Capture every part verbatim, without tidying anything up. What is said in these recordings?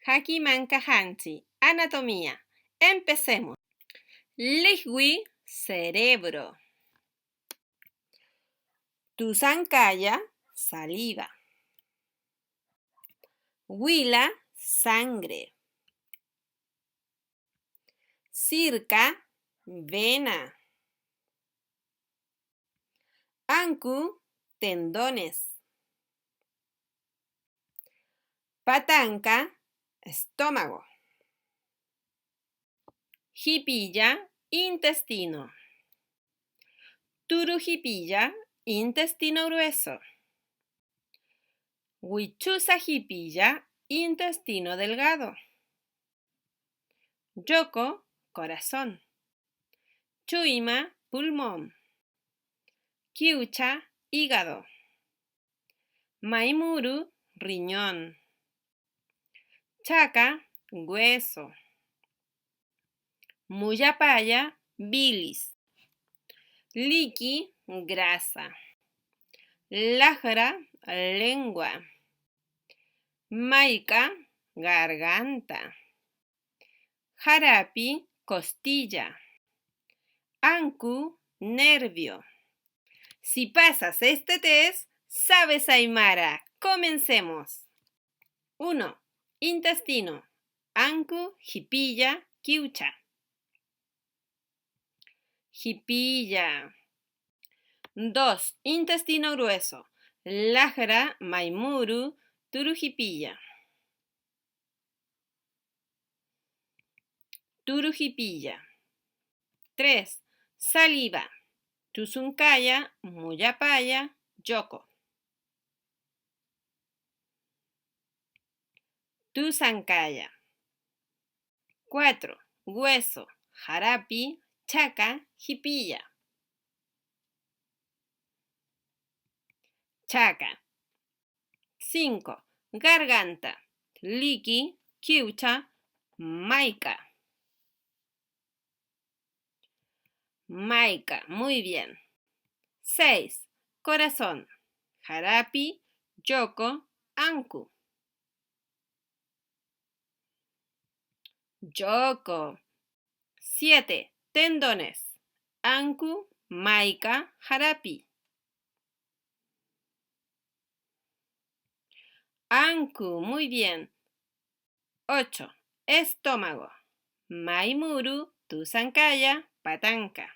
Jaki mankaxanchi, anatomía. Empecemos. Lijwi, cerebro. Tusankaya, saliva. Wila, sangre. Sirka, vena. Anku, tendones. Patanka, estómago. Jipilla, intestino. Turu jipilla, intestino grueso. Wichusa jipilla, intestino delgado. Yoko, corazón. Chuyma, pulmón. Kiwcha, hígado. Maymuru, riñón. Chaka, hueso. Muyapaya, bilis. Liki, grasa. Lajra, lengua. Mayka, garganta. Jarapi, costilla. Anku, nervio. Si pasas este test, sabes aymara. Comencemos. Uno, intestino. Anku, jipilla, kiwcha. Jipilla. Dos, intestino grueso. Lajra, maymuru, turu jipilla. Turu jipilla. Tres, saliva. Tusunkaya, muyapaya, yoko. Tusankaya. Cuatro, hueso, jarapi, chaka, jipilla. Chaka. Cinco, garganta, liki, kiwcha, mayka. Mayka, muy bien. Seis, corazón, jarapi, yoko, anku. Yoko. Siete, tendones, anku, mayka, jarapi. Anku, muy bien. Ocho, estómago. Maymuru, tusankaya, patanka.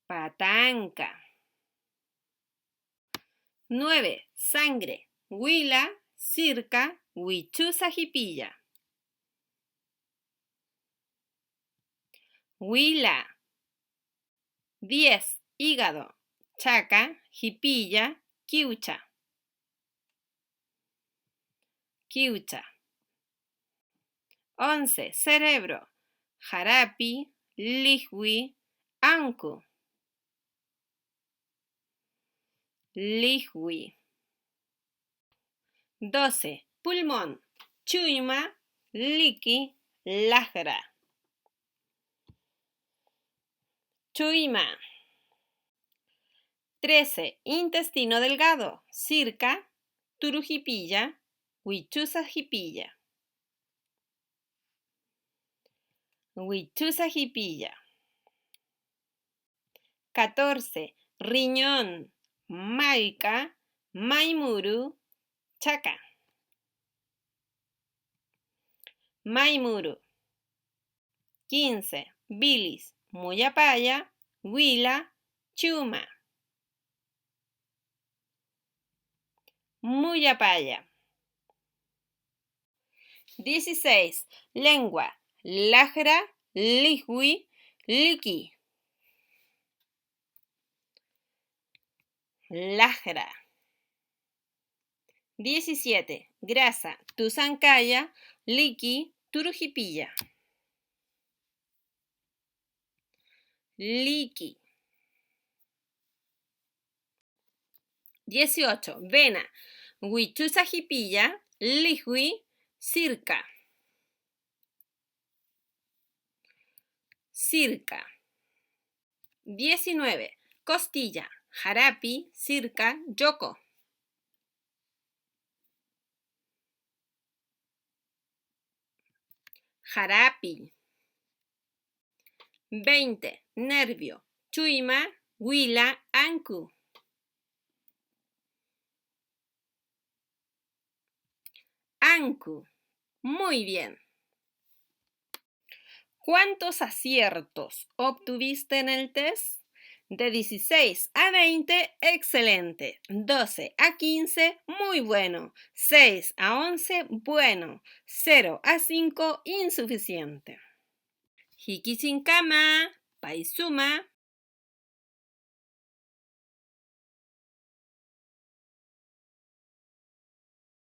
Patanka. Nueve, sangre. Wila, sirka, wichusa jipilla. Wila. Diez, hígado. Chaka, jipilla, kiwcha. Kiwcha. Once, cerebro. Jarapi, lijwi, anku. Lijwi. Doce, pulmón. Chuyma, liki, lajra. Chuyma. Trece, intestino delgado. Sirka, turu jipilla, wichusa jipilla. Wichusa jipilla. Catorce, riñón, mayka, maymuru, chaka. Maymuru. Quince, bilis, muyapaya, wila, chuma. Muyapaya. Dieciséis, lengua, lajra, lijwi, liki. Lajra. Diecisiete, grasa, tusankaya, liki, turu jipilla. Liki. Dieciocho, vena, wichusa jipilla, lijwi, sirka. Sirka. Diecinueve, costilla, jarapi, sirka, yoko. qharapiy. Veinte, nervio. Chuyma, wila, anku. Anku. Muy bien. ¿Cuántos aciertos obtuviste en el test? De dieciséis a veinte, excelente. Doce a quince, muy bueno. Seis a once, bueno. Cero a cinco, insuficiente. Jikichinkama, pay suma.